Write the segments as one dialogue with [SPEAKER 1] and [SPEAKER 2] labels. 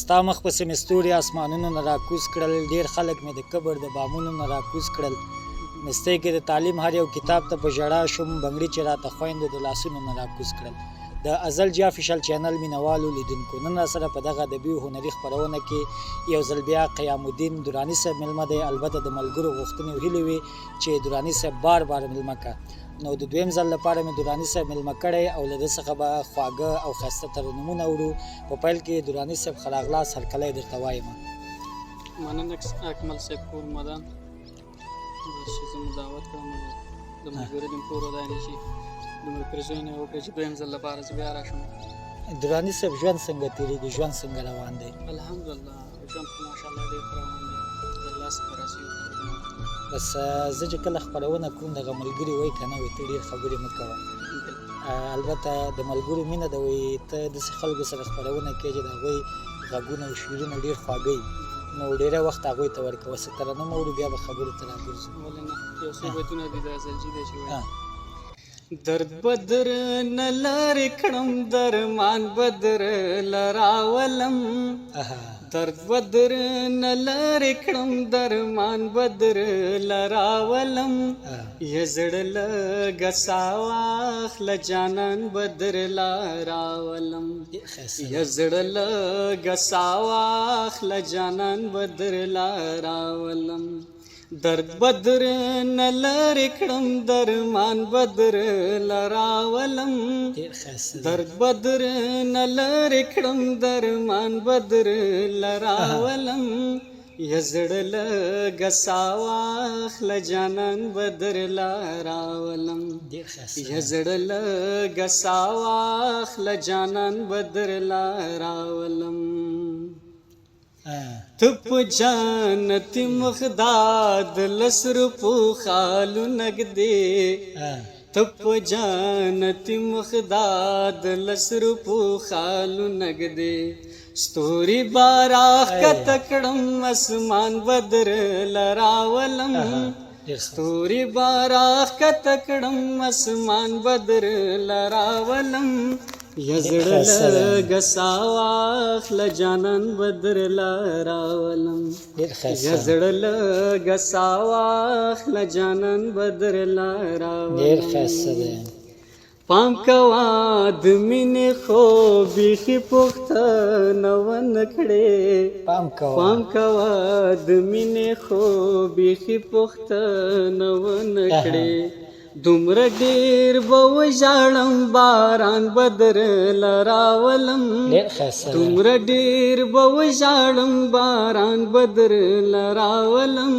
[SPEAKER 1] ستا مخ پسې مې ستوري اسمانونو نه راکوز کړل، ډېر خلک مې د کبر د بامونو نه راکوز کړل. مستۍ کې د تعلیم هر یو کتاب ته په ژړا شوم، بنګړي چې راته خویندو د لاسونو نه راکوز کړل. د ازل جي افیشل چینل مینوالو لیدونکو، نن راسره په دغه ادبي او هنري خپرونه کې یو ځل بیا قیام الدین دراني صاحب مېلمه دی. البته د ملګرو غوښتنې او هیلې وې چې دراني صاحب بار بار مېلمه که، نو د دویم ځل لپاره مې دراني صاحب مېلمه کړی او له ده څخه به خواږه او ښایسته ترنمونه اورو. په پیل کې دراني صاحب ښه راغلاست، هرکلی درته وایم.
[SPEAKER 2] مننه اکمل صاحب، کور مو ودان. چې زه مو دعوت کړم، د ملګرو دې کور ودان شي، دومره پیرزوینه یې وکړه چې دویم ځل لپاره زه بیا راشم.
[SPEAKER 1] دراني صاحب، ژوند څنګه تېرېږي، ژوند څنګه روان دی؟
[SPEAKER 2] الحمدلله، ژوند خو ماشاءالله ډېر ښه روان دی، د الله څخه راضي یو.
[SPEAKER 1] بس زه چې کله خپرونه کوم، دغه ملګري وایي که نه، وایي ته ډېر خبرې مه کوه. البته د ملګرو مینه ده، وایي ته داسې خلکو سره خپرونه کوې چې د هغوی غږونه او شعرونه ډېر خواږه وي، نو ډېری وخت هغوی ته ورکوه. څه ترنم اورو، بیا به خبرو ته راګرځو.
[SPEAKER 2] ولې نه، یو څو بیتونه دي د ازلجي دی چې وایي: درد بدر نه لرې کړم، درمان بدر لراولم. درد بدر نه لرې کړم، درمان بدر لراولم. یه زړه لږه سا واخله، جانان بدر راولم. یه زړه لږه سا واخله، جانان بدر راولم. درد بدر نه لرې کړم، درمان بدر لراولم. درد بدر نه لرې کړم، درمان بدر لراولم. یه زړه لږه سا واخله، جانان بدر راولم. یه زړه لږه سا واخله، جانان بدر راولم. ته په جنت مخداد لسر په خالو نګدې، ته په جنت مخداد لسر په خالو نګدې. ستوري باراخ کته کړم، اسمان بدر لراولم. ستوري باراخ کته کړم، اسمان بدر لراولم. یزړه لږه سا واخله، جانان بدر راولم. یزړه لږه سا واخله، جانان بدر راولم.
[SPEAKER 1] ډېر ښایسته دی.
[SPEAKER 2] پام کوه د مینې خو بیخي پوښتنه ونه کړې.
[SPEAKER 1] پام کوه،
[SPEAKER 2] پام کوه د مینې خو بیخي پوښتنه ونه کړې. دومره ډېر به وژاړم، باران بدر لراولم. دومره ډېر به وژاړم، باران بدر لراولم.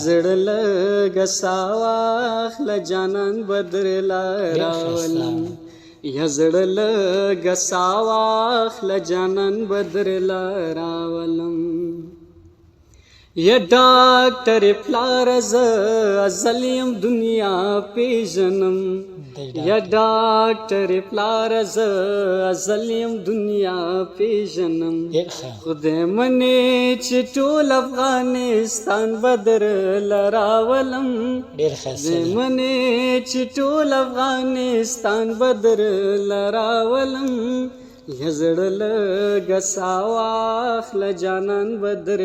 [SPEAKER 2] زړه لږه سا واخله، جانان بدر راولم. یا زړه لږه سا واخله، جانان بدر راولم. یا ډاکټر پلار زه ازل یم دنیا پیژنم. یا ډاکټر پلار زه ازل یم دنیا پیژنم. خدای منې چې ټول افغانستان بدر لراولم. خدای منې چې ټول افغانستان بدر لراولم. یه زړه لږه سا واخله، جانان بدر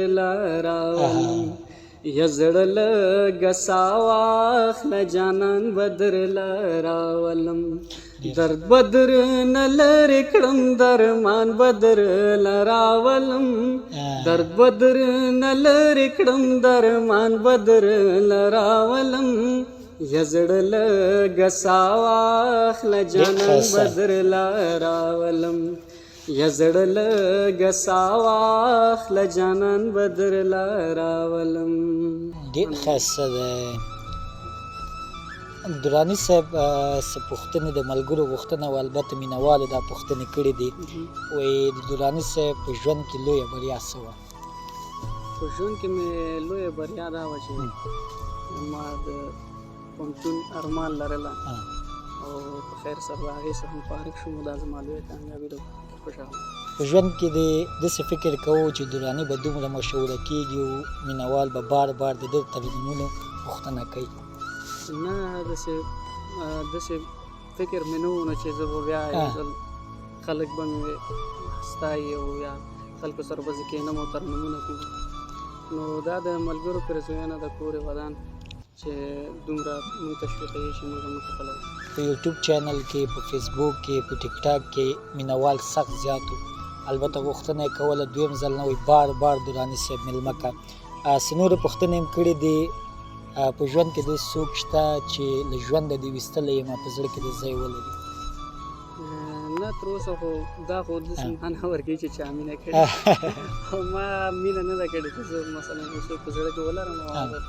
[SPEAKER 2] راولم. یه زړه لږه سا واخله، جانان بدر راولم. درد بدر نه لرې کړم، درمان بدر لراولم. درد بدر نه لرې کړم، درمان بدر لراولم. یه زړه لږه سا واخله، جانان بدر راولم. یه زړه لږه سا واخله، جانان بدر راولم.
[SPEAKER 1] ډېر ښایسته دی. دراني صاحب، څه پوښتنې د ملګرو غوښتنه وه، البته مینهوالو دا پوښتنې کړې دي. وایي د دراني صاحب په ژوند کې لویه بریا څه وه؟
[SPEAKER 2] په ژوند کې مې لویه بریا دا وه چې ما د پوهنتون ارمان لرله او په خیر سره د هغې څخه هم فارغ شوم. دا زما لویه کامیابي ده، خوشحاله.
[SPEAKER 1] په ژوند کې دې داسې فکر کوو چې دراني به دومره مشهوره کېږي او مینهوال به بار بار د ده ترنمونو پوښتنه کوي؟
[SPEAKER 2] نه، داسې فکر مې نه و، نو چې زه به بیا یو ځل خلک به مې ستایي او یا خلکو سره به زه کښېنم او ترنمونه کوم. نو دا د ملګرو پیرزوینه د کور ودان چې دومره موږ تشویقوي چې موږ مخې ته لاړ شو.
[SPEAKER 1] په یوټیوب چینل کې، په فیسبوک کې، په ټیک ټاک کې مینوال سخت زیات وو. البته غوښتنه یې کوله دویم ځل نه وي، بار بار دراني صاحب مېلمه که. څه نورې پوښتنې هم کړې دي. په ژوند کې داسې څوک شته چې له ژونده دې ویستلی یم، په زړه کې دې ځای ولري؟
[SPEAKER 2] نه، تر اوسه خو دا خو داسې معنا ورکوي چې چا مینه کړې، خو ما مینه نه ده کړې چې زه مثلا یو څوک په زړه کې ولرم او هغه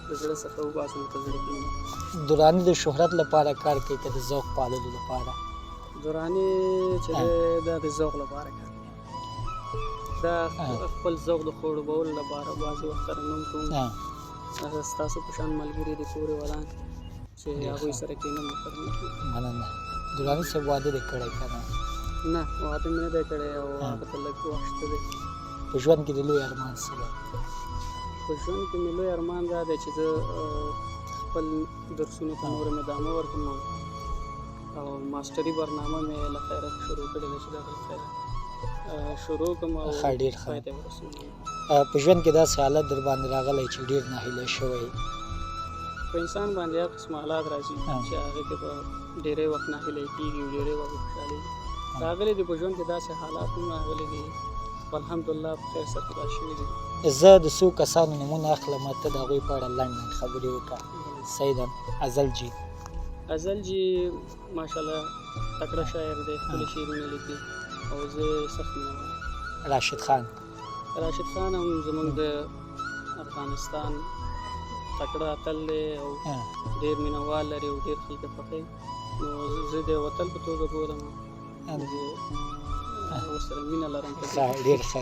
[SPEAKER 2] د زړه څخه وباسم په زړه کې.
[SPEAKER 1] دراني د شهرت لپاره کار کوي که د ذوق پاللو لپاره؟
[SPEAKER 2] دراني چې دی دا د ذوق لپاره کار کوي، دا خپل ذوق د خړوبولو لپاره بعضې وخت ترنم کوم. ستاسو په شان ملګري د کور ودان چې هغوی سره کښېنم او ترنم کوم.
[SPEAKER 1] مننه. دراني صاحب واده دې کړی که نه؟
[SPEAKER 2] نه، واده مې نه دی کړی او هغه ته لږ وخت شته دی.
[SPEAKER 1] په ژوند کې د لوی ارمان څه دی؟
[SPEAKER 2] په ژوند کې مې لوی ارمان دا دی چې زه خپل درسونو ته نوره ادامه ورکړم او ماسټري برنامه مې له خیره شروع کړې ده چې دا له خیره شروع کړم او
[SPEAKER 1] ډېر ښه
[SPEAKER 2] پای ته ورسوم.
[SPEAKER 1] په ژوند کې داسې حالت در باندې راغلی چې ډېر ناهیلی شوی؟
[SPEAKER 2] په انسان باندې هر قسم حالات راځي چې هغه کې به ډېری وخت ناهیلی کېږي او ډېری وخت خوشحالېږي. راغلي دي په ژوند کې داسې حالات هم راغلي دي، خو الحمدلله په خیر سره خلاص شوي دي.
[SPEAKER 1] زه د څو کسانو نومونه اخلم، ته د هغوی په اړه لنډ لنډ خبرې وکړه. صحیح ده. ازل جي.
[SPEAKER 2] ازل جي ماشاءالله تکړه شاعر دی، ښکلي شعرونه لیکي او زه یې سخت مینه وال.
[SPEAKER 1] راشد خان.
[SPEAKER 2] راشد خان هم زموږ د افغانستان تکړه اتل دی او ډېر مینهوال لري او ډېر خلک یې خوښوي، نو زه د یو اتل په توګه بولم، زه ورسره مینه لرم.
[SPEAKER 1] ښه، ډېر ښه.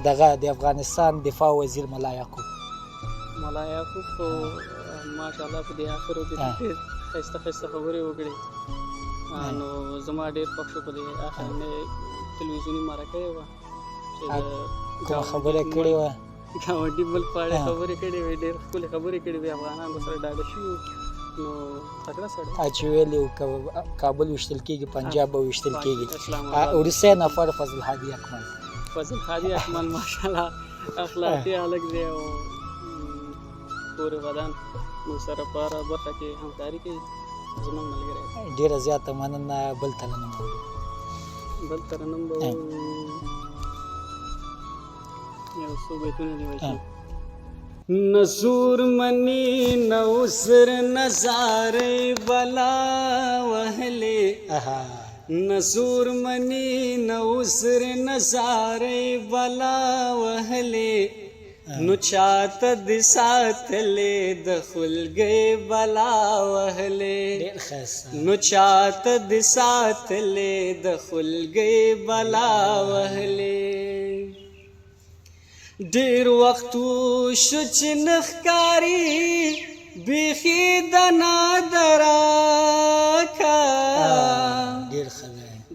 [SPEAKER 1] دغه د افغانستان دفاع وزیر ملا یعقوب.
[SPEAKER 2] ملا یعقوب خو ماشاءالله په دې آخرو کې ډېر ښایسته ښایسته خبرې وکړې، نو زما ډېر خوښ شو. په دې آخرنۍ تلویزیوني مرکه یې وه چې
[SPEAKER 1] کومه خبره کړې وه،
[SPEAKER 2] ګاونډي ملک په اړه خبرې کړې وې، ډېر ښکلې خبرې کړې وې، افغانان ورسره ډاډه شوي وو، نو تکړه سړی.
[SPEAKER 1] چې ویلي وو که کابل ویشتل کېږي پنجاب به ویشتل کېږي. وروستی نفر فضل هادي اکمل.
[SPEAKER 2] فضل هادي اکمل ماشاءالله اخلاقي هلک دی او کور ودان موږ سره په هره برخه کې همکاري کوي، زموږ ملګری دی.
[SPEAKER 1] ډېره زیاته مننه. بل ترنم اورو.
[SPEAKER 2] بل ترنم به یو څو بیتونه دي وایي. نزور منی نوزر نزارې بلا وهلې، نزور منی نوزر نزارې بلا وهلې، نو چاته د ساتلې د خلګې بلا وهلې، نو چاته د ساتلې د خلګې بلا وهلې. ډیر وخت شو چې نخکاری بیخي د نادراکا،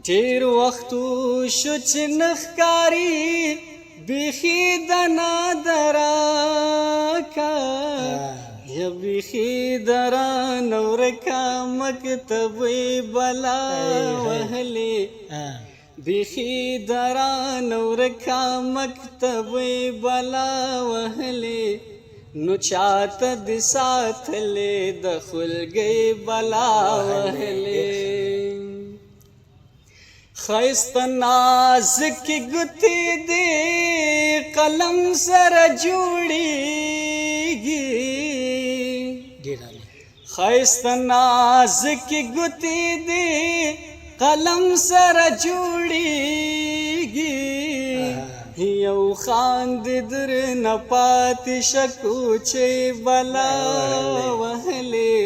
[SPEAKER 2] ډیر وخت شو چې نخکاری بیخي د نادراکا، یا بیخي دران ورکا مکتب بلا وهلې، بیخي دران ورکا مکتب بلا وهلې، نو چاته د ساتلې د خلګې بلا وهلې. ښایسته نازکې ګوتې دې قلم سره جوړېږي، ښایسته نازکې ګوتې دې قلم سره جوړېږي، یو خان دې درنه پاتې شکو چې بلا وهلې،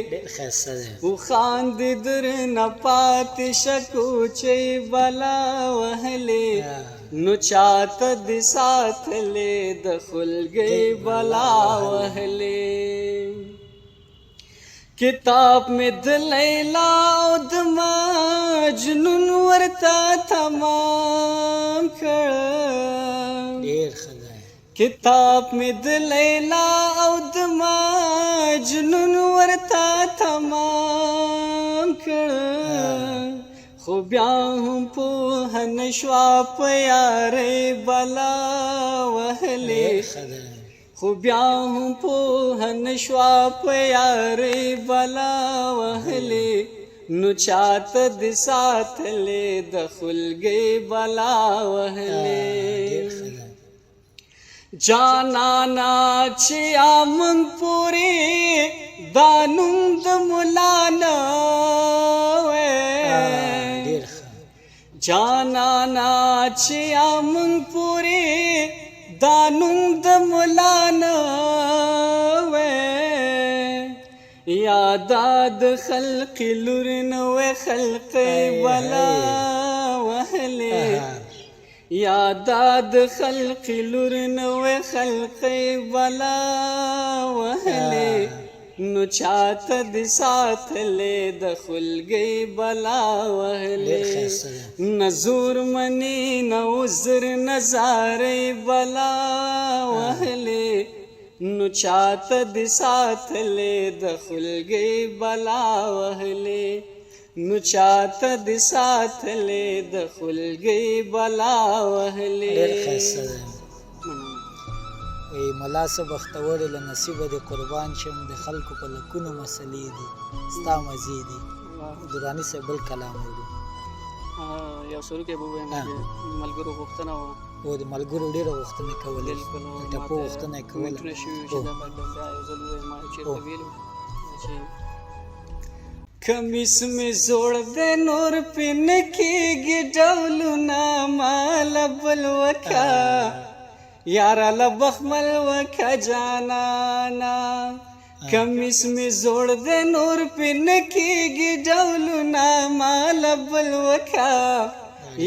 [SPEAKER 2] خان دې درنه پاتې شکو چې بلا وهلې، نو چاته د ساتلې د خلګې بلا وهلې. کتاب مې د لیلا او د مجنون ورته تمام کړ،
[SPEAKER 1] ډېر ښه دی.
[SPEAKER 2] کتاب مې د لیلا او د مجنون ورته تمام کړ، خو بیا هم پوه نه شوه په یارۍ بلا وهلې. خو بیا هم پوه نه شوه په یارۍ بلا وهلې. نو چاته دې ساتلې د خلګۍ بلا وهلې. جانانا چې امن پورې دا نوم د مولا نه وې. جانانا چې امن پورې دا نوم د مولا نه وې، یا دا د خلق لور نه وې خلق بلا وهلې. یا دا د خلق لور نه وې خلق بلا وهلې. نو چاته دې ساتلې د خلګۍ بلا وهلې. نه زور مني نه عذر نه زارۍ بلا وهلې. نو چاته دې ساتلې د خلګۍ بلا وهلې. نو چاته دې ساتلې د خلګۍ بلا وهلې.
[SPEAKER 1] ډېر ښایسته دی. وایي ملا څه بختور له نصیبه دې قربان شم، د خلکو په لکونو مسلې دي ستا مزې دي. دراني صاحب بل کلام اورو.
[SPEAKER 2] یو سروکی به ووایم چې ملګرو غوښتنه وه.
[SPEAKER 1] او د ملګرو ډېره غوښتنه کوله، د ټپو غوښتنه یې کوله.
[SPEAKER 2] کمنټونه شوي وو چې دا باید بیا یو ځل ووایم. ما چېرته ویلي چې کمیس مې زوړ دی نور پې نه کېږي ډولونه، ماله بل وکه یاره له بخمل وکه جانانا. کمیس مې زوړ دی نور پې نه کېږي ډولونه، ماله بل وکه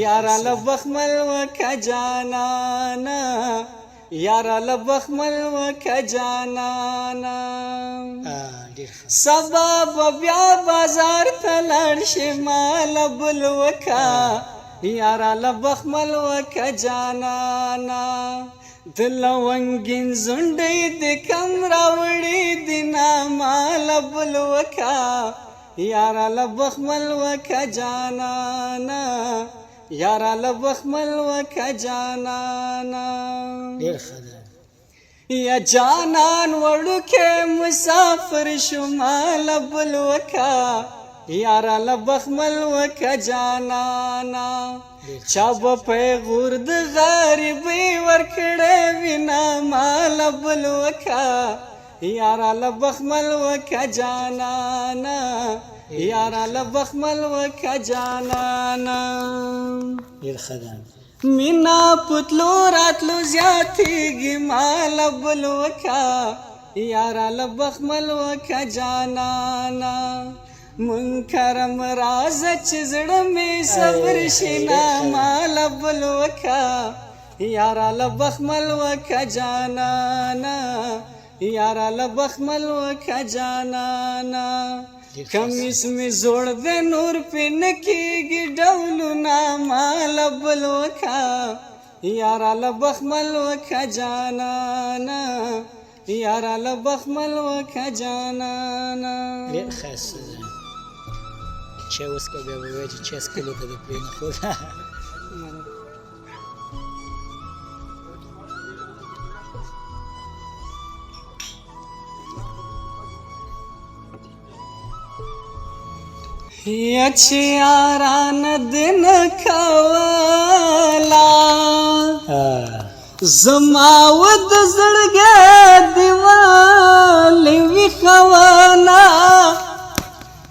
[SPEAKER 2] یاره له بخمل وکه جانانا. یاره له بخمل وکه جانانا. سبا به بیا بازار ته لاړ شي، ماله بل وکه یاره له بخمل وکه جانانا. د لونګین زونډۍ دې کم راوړي دي نه، ماله بل وکه یاره له بخمل وکه جانانا. یاره له بخمل وکه جانانا.
[SPEAKER 1] ډېر ښه دی.
[SPEAKER 2] یا جانان وړوکی مسافر شو، ماله بل وکه یاره له بخمل وکه جانانا. چا به پیغور د غریبۍ ورکړی وي نه، ماله بل وکه یاره له بخمل وکه جانانا. یاره له بخمل وکه جانانا.
[SPEAKER 1] ډېر ښه ده.
[SPEAKER 2] مینا پتلو راتلو زیاتېږي، ماله بل وکه یاره له بخمل وکه جانانا. منکرم راځه چې زړه مې صبر شي نه، ماله بل وکه یاره له بخمل وکه جانانا. یاره له بخمل وکه جانانا. کمیس مې زوړ دی نور پې نه کېږي ډولونه، ماله بل وکه یاره له بخمل وکه جانانا. یاره له بخمل وکه جانانا.
[SPEAKER 1] ډېر ښایسته دی. چای وڅښه بیا به وایې چې چای څښلو ته دې پرېنښوده.
[SPEAKER 2] یا چې یاران دې نه کولا، زما و د زړګي دیوال ویښوله.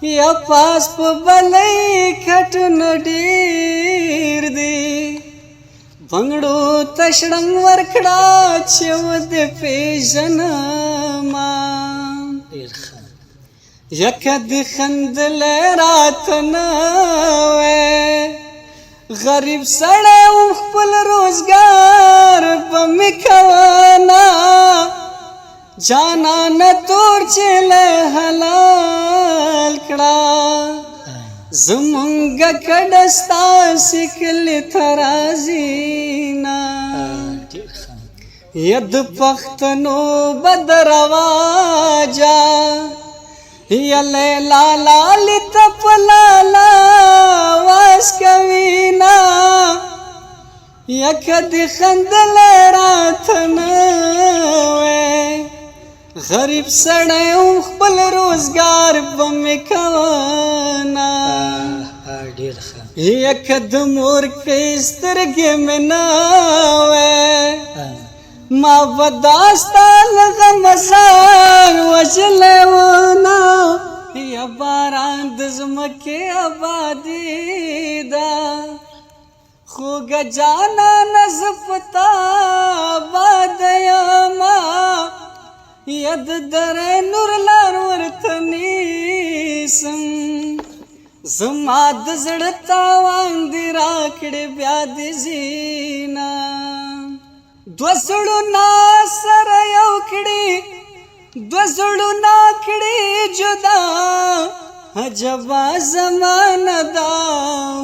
[SPEAKER 2] یا پاس په بلۍ کټونه ډېر دي، بنګړو ته شړنګ ورکړه چې ودې پېژنمه.
[SPEAKER 1] ډېر ښه.
[SPEAKER 2] یکه دې خندلی راته نه وې، غریب سړی وم خپل روزګار به مې کوه. جانانه تور چې له حلال کړه، زمونږ کډه ستاسې کلي ته راځي نه.
[SPEAKER 1] ډېر ښه.
[SPEAKER 2] یا د پښتنو بد رواجه، یا لیلا لالي ته په لالا واس کوي نه، یکه دې خندل راته نه وې. غریب سړی وم، خپل روزګار به مې کوه.
[SPEAKER 1] ډېر ښه.
[SPEAKER 2] یکه د مور کې سترګې مې نه وې، ما به دا ستا له غمه ځان وژلی و نه. یا باران د ځمکې آبادي ده، خوږه جانانه زه په تا آباد یمه. یا د درې نور لار ورته نیسم، زما د زړه تاوان دې راکړې بیا دې زینا. دوه زړونه سره یو کړي، دوه زړونه کړي جدا، عجبه زمانه ده،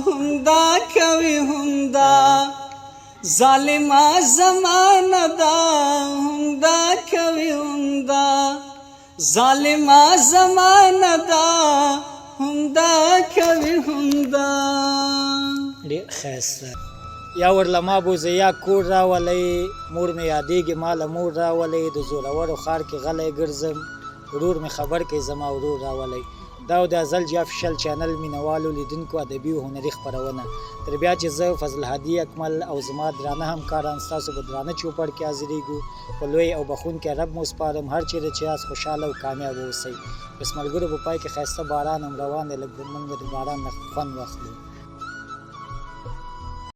[SPEAKER 2] همدا کوي همدا. ظالمه زمانه ده، همدا کوي همدا. ظالمه زمانه ده، همدا کوي همدا.
[SPEAKER 1] ډېر ښایسته. یا ورله ما بوځئ یا کور راولئ، مور مې یادېږي، ما له مور راولئ. د زورورو ښار کې غلی ګرځم، ورور مې خبر کوي، زما ورور راولئ. دا و د ازل جي افیشل چینل مینوالو لیدونکو ادبي او هنري خپرونه. تر بیا چې زه فضل هادي اکمل او زما درانه همکاران ستاسو په درانه چوپړ کې حاضرېږو، په لوی او بخښونکي رب مو سپارم. هر چېرې چې یاست، خوشحاله او کامیاب اوسئ. بس ملګرو، په پای کې ښایسته باران هم روان دی، لږ موږ د باران نه خوند واخلو.